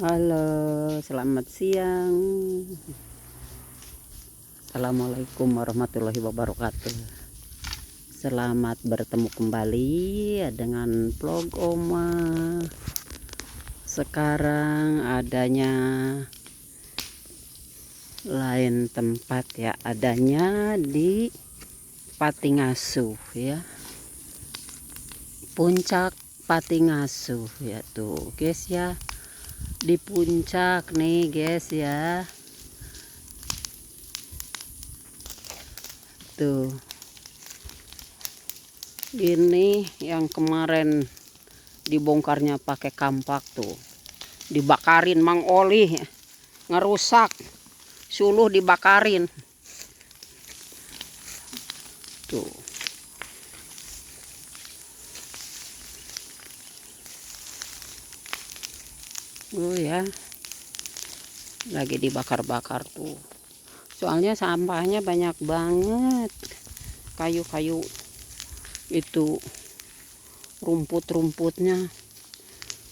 Halo, selamat siang. Assalamualaikum warahmatullahi wabarakatuh. Selamat bertemu kembali dengan vlog Oma. Sekarang adanya lain tempat ya, adanya di Patingasuh ya. Puncak Patingasuh ya tuh guys ya. Di puncak nih guys ya. Tuh. Ini yang kemarin dibongkarnya pakai kampak tuh. Dibakarin Mang Oli, ngerusak. Suluh dibakarin. Tuh. Oh ya. Lagi dibakar-bakar tuh. Soalnya sampahnya banyak banget. Kayu-kayu itu, rumput-rumputnya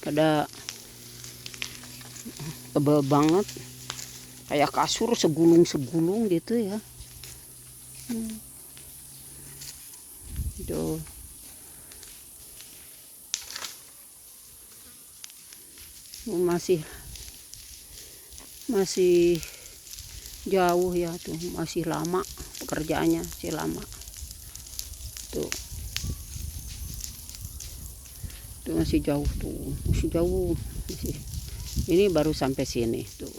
pada tebal banget, kayak kasur segulung-segulung gitu ya. Tuh. Masih jauh ya tuh, masih lama pekerjaannya, masih lama. Tuh. Tuh masih jauh tuh, masih jauh, masih. Ini baru sampai sini tuh.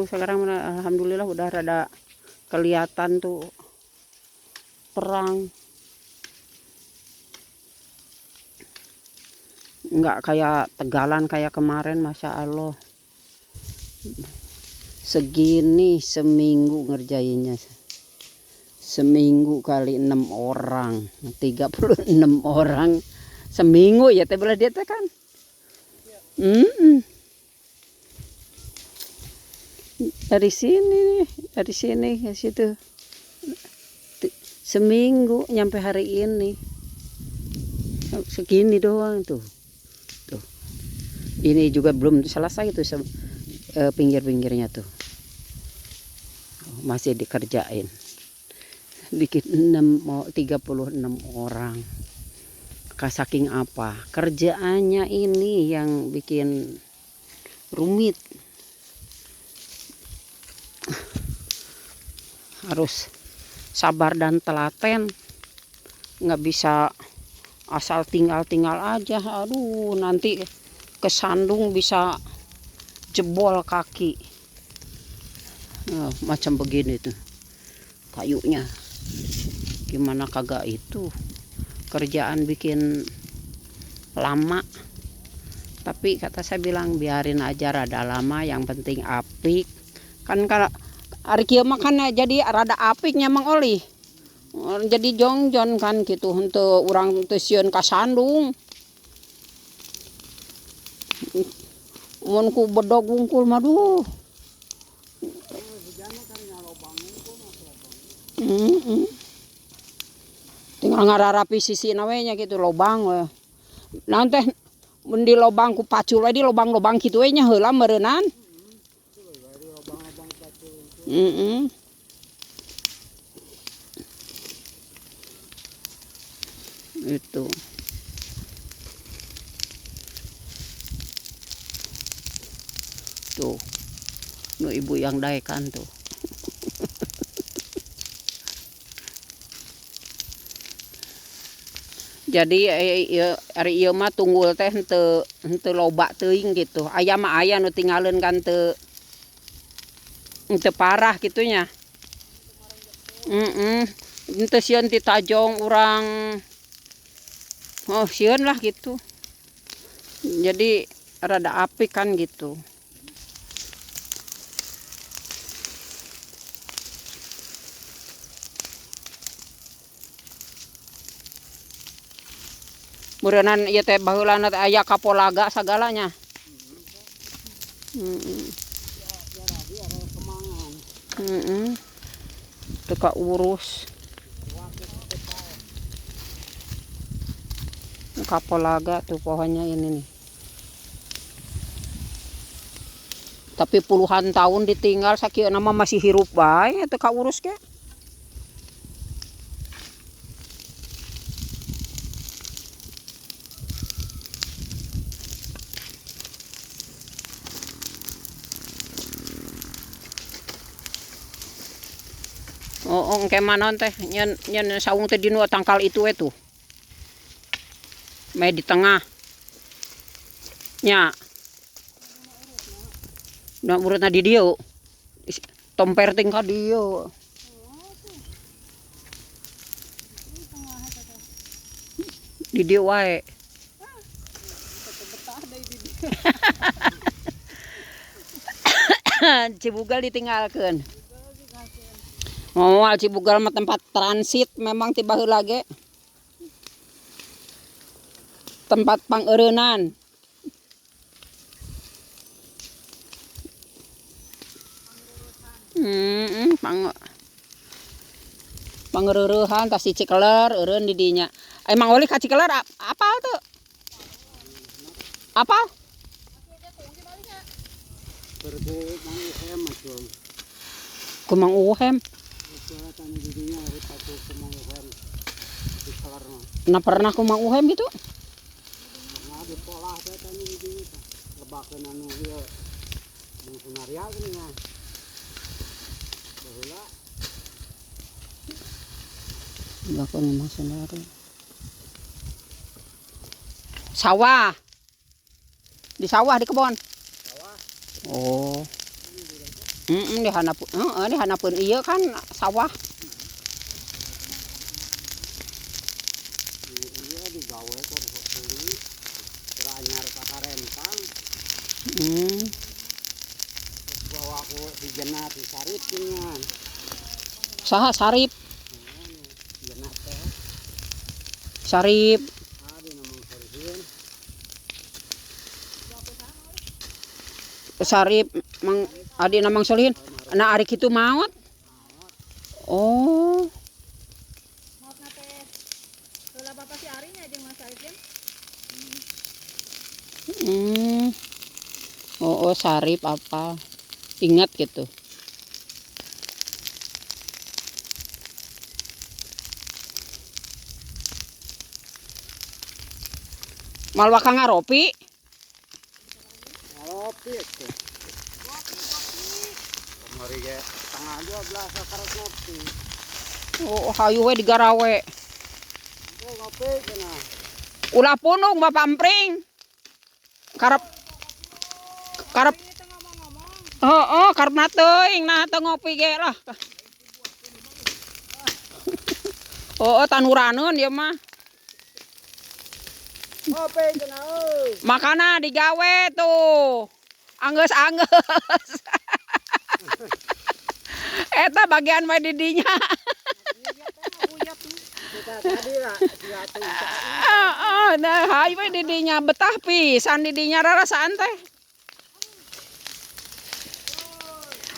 Sekarang alhamdulillah udah rada kelihatan tuh terang. Nggak kayak Tegalan kayak kemarin, Masya Allah. Segini seminggu ngerjainnya. Seminggu kali 6 orang, 36 orang seminggu ya teh belah dia teh kan. Dari sini nih, dari sini ke situ. Seminggu nyampe hari ini. Segini doang tuh. Tuh. Ini juga belum selesai tuh pinggir-pinggirnya tuh. Masih dikerjain. Bikin 36 orang. Saking apa? Kerjaannya ini yang bikin rumit. Harus sabar dan telaten, nggak bisa asal tinggal-tinggal aja. Aduh, nanti kesandung bisa jebol kaki. Nah, macam begini tuh kayunya. Gimana kagak itu kerjaan bikin lama. Tapi kata saya bilang biarin aja rada lama, yang penting apik. Kan kalau hari kieu mah kan jadi rada apiknya Mang Oli. Jadi jongjon kan gitu untuk urang teu sieun kasandung. Mun ku bedog wungkul mah duh. Tinggal ngararapi sisi we nya gitu lobang we. Naon teh mun di lobang ku pacul we di lobang-lobang kitu we nya heula meureunnan. Itu. Tuh. Nu ibu yang daekan tuh. Jadi ari ieu mah tunggul teh henteu loba teuing gitu. Aya mah aya nu tinggalin kan teu parah gitunya. Henteu sieun ti tajong urang. Oh, sieun lah gitu. Jadi rada apik kan gitu. Meureunnan ieu teh baheulana teh aya kapolaga sagalanya. Teu kaurus. Kapolaga tuh pohonnya ini nih. Tapi puluhan tahun ditinggal sakieu mah masih hirup bae teu kaurus ge. Oh, engke manaon teh nyeun nyeun saung teh di nu tangkal itu we tuh. Meh di tengah. Nya. Nah, urutna di dieu. Tomper ting ka dieu. Di dieu wae. Cibugal ditinggalkeun. Moal Cibugal mah tempat transit memang ti baheula ge. Tempat pangeureunan. Pang pangeureuhan tas di Cikeler eureun di dinya. Emang oli ka Cikeler apal teu? Apal? Ku Mang Uhem. Nah, pernah ku Mang Uhem gitu? Pernah dipolah teh tani di dinya teh. Lebakeun anu ieu Mang Sunaria geuning nya. Baheula. Lebakeun Mang Sunaria. Sawah. Di sawah di kebon. Sawah. Oh. Di handap, heeh, di handapeun ieu kan sawah. Iya digawe ku meuli. Anyar ka karentang. Bawa ku dijena di Sarip geuningan. Saha Sarip? Jena teh. Sarip. Adi namang Sarihin. Sarip mang adi namang Solihin. Nah ari kitu maot. Oh. Maotna teh heula bapak si Ari nya jeung Mas Sarip nya. Oh, oh Sarip apa? Ingat gitu. Mal waka ngaropi? Ngaropi tuh. Kamari ge 11:30 sakarep ngopi. Oh, hayu we digarawe. Oh, ngopi cenah. Ulah punung Bapak Empring. Karep karep. Heeh, karepna teuing nah teu ngopi ge lah. Oh, tanuraneun ieu mah. Ngopi cenah euy. Makana digawe tuh. Anggeus-anggeus. Eta bagian we di dinya. Heeh, nah hayu we di dinya betah pisan di dinya rarasaan teh.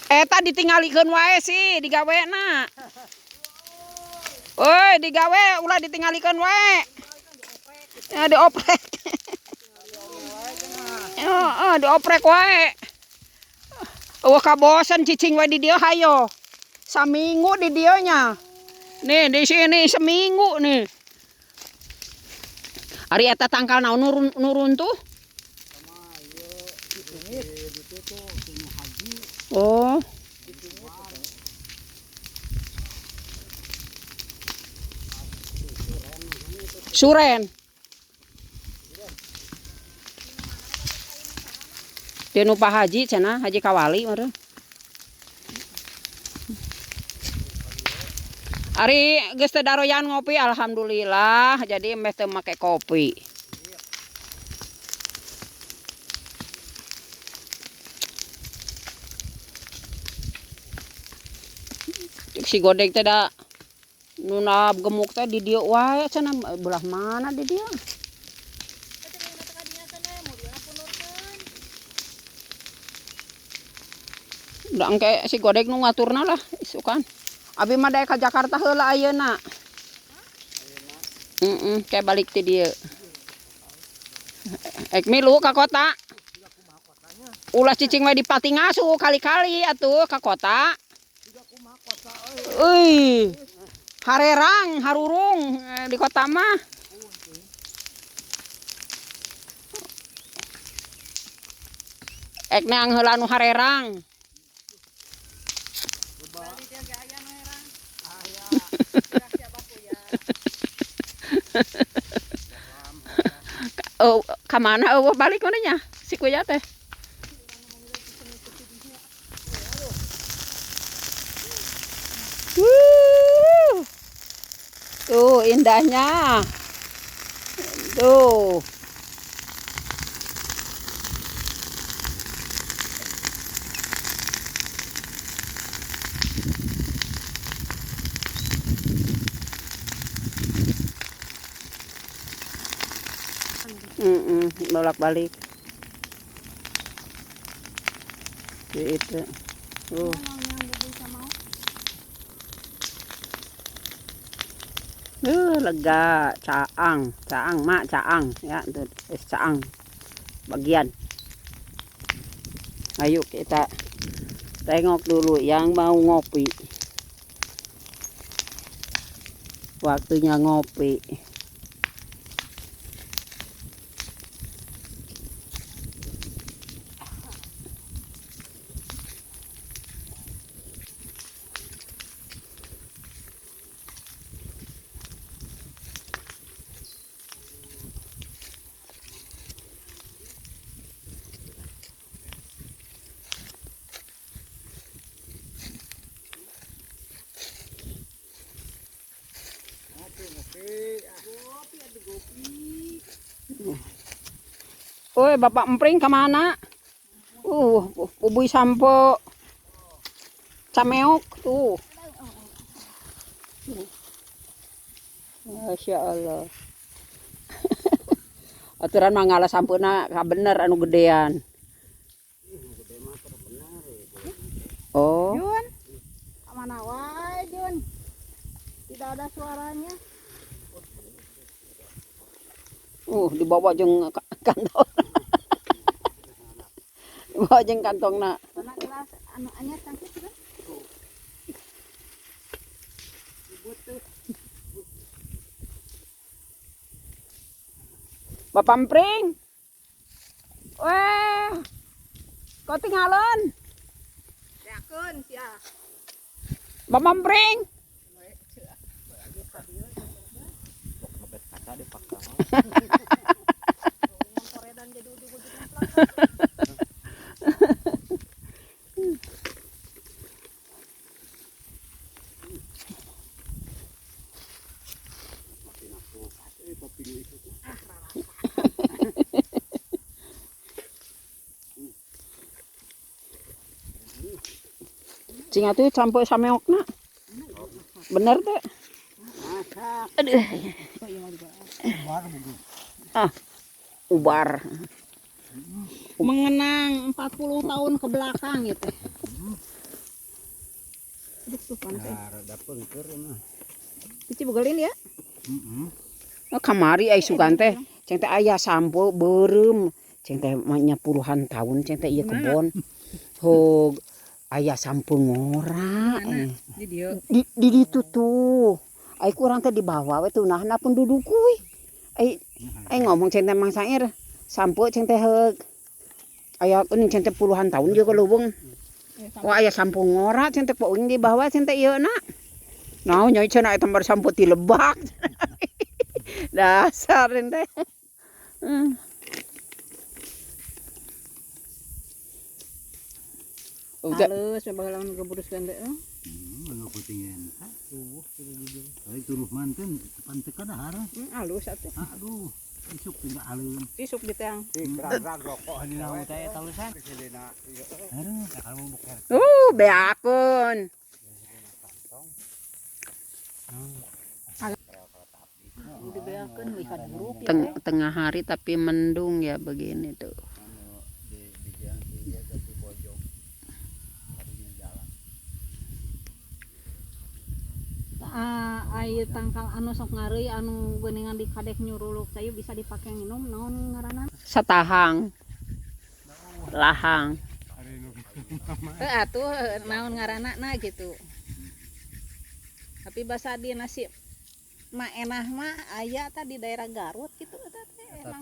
Eta ditinggalikeun wae sih digawena. Woi, digawe ulah ditinggalikeun wae. Ya dioprek. Heeh, dioprek wae. Eueuh kabosen cicing wae di dieu hayo. Saminggu di dieu nya. Nih di sini seminggu nih. Ari eta tangkal naon nurun tuh? Oh. Suren. Tinu Pak Haji cenah, Haji Kawali meureun. Ari geus teu daroyan ngopi alhamdulillah, jadi meh teu make kopi. Si godeg teh da nunab gemuk teh di dieu wae cenah, belah mana di dieu? Da engke si godeg nu ngaturna lah isukan. Abi mah daek ka Jakarta heula ayeuna. Heeh, kayak balik ti dieu. Ek milu ka kota. Ulah cicing we di Patingasu kali-kali atuh ka kota. Euy. Harerang, harurung di kota mah. Ek neang heula nu harerang. Oh, ka mana eueuh balik mana nya? Si kuya teh. Wuh. Tuh indahnya. Tuh. Bolak-balik. Gitu. Tuh. Lega, caang, caang, mak, caang, ya, tuh, caang, bagian. Ayo kita tengok dulu yang mau ngopi. Waktunya ngopi. Oi, Bapak Empring kemana? Bubui sampo cameok tuh. Masya Allah. Aturan mah ngalah sampeuna ka bener anu gedean. Oh. Jun. Mana wae, Jun? Tidak ada suaranya. Dibawa jeung kantong. Dibawa jeung kantongna. Mana kelas anu anyar tangkis kan? Bapak Empring. Weh. Kau tinggalan. Yakeun sia. Bapak Empring. Cing atuh campur sameokna. Bener teh. Aduh. Ah, ubar. Mengenang 40 tahun ke belakang gitu. Aduh, tuh panas ya. Cici begelin ya? Oh, kamari ai sugan teh, ceng teh aya sampo beureum, ceng teh mah nya puluhan tahun ceng teh ieu kebon. Hog aya sampo ngora. Di dieu. Di ditu tuh. Ai kurang teh dibawa we tunahna penduduk kuy. Ai ai ngomong ceng teh Mang Sair, sampo ceng teh heug. Aya geuning ceng teh puluhan tahun jeung leuweung. Wah aya sampo ngora ceng teh poing dibawa ceng teh ieu na. Naon nya cenah eta mah sampo ti lebak. Dasar teh. Udah. Halus baheula nu geburuskeun teh. Anu kutingan. Ai turuh manten pan teu kadahar. Halus atuh. Aduh, isuk tinggal alun. Isuk di teang. Rokok dina teh talusan. Aduh, kalau buker. Beakeun. Tengah hari tapi mendung ya begini tuh. Ai tangkal anu sok ngareui anu geuningan dikadek nyuruluk sayu bisa dipake nginum, naon ngaranna? Satahang. Lahang. Heuh atuh, naon ngaranna na gitu. Tapi basa di nasi mah enah mah aya tah di daerah Garut gitu eta teh emang.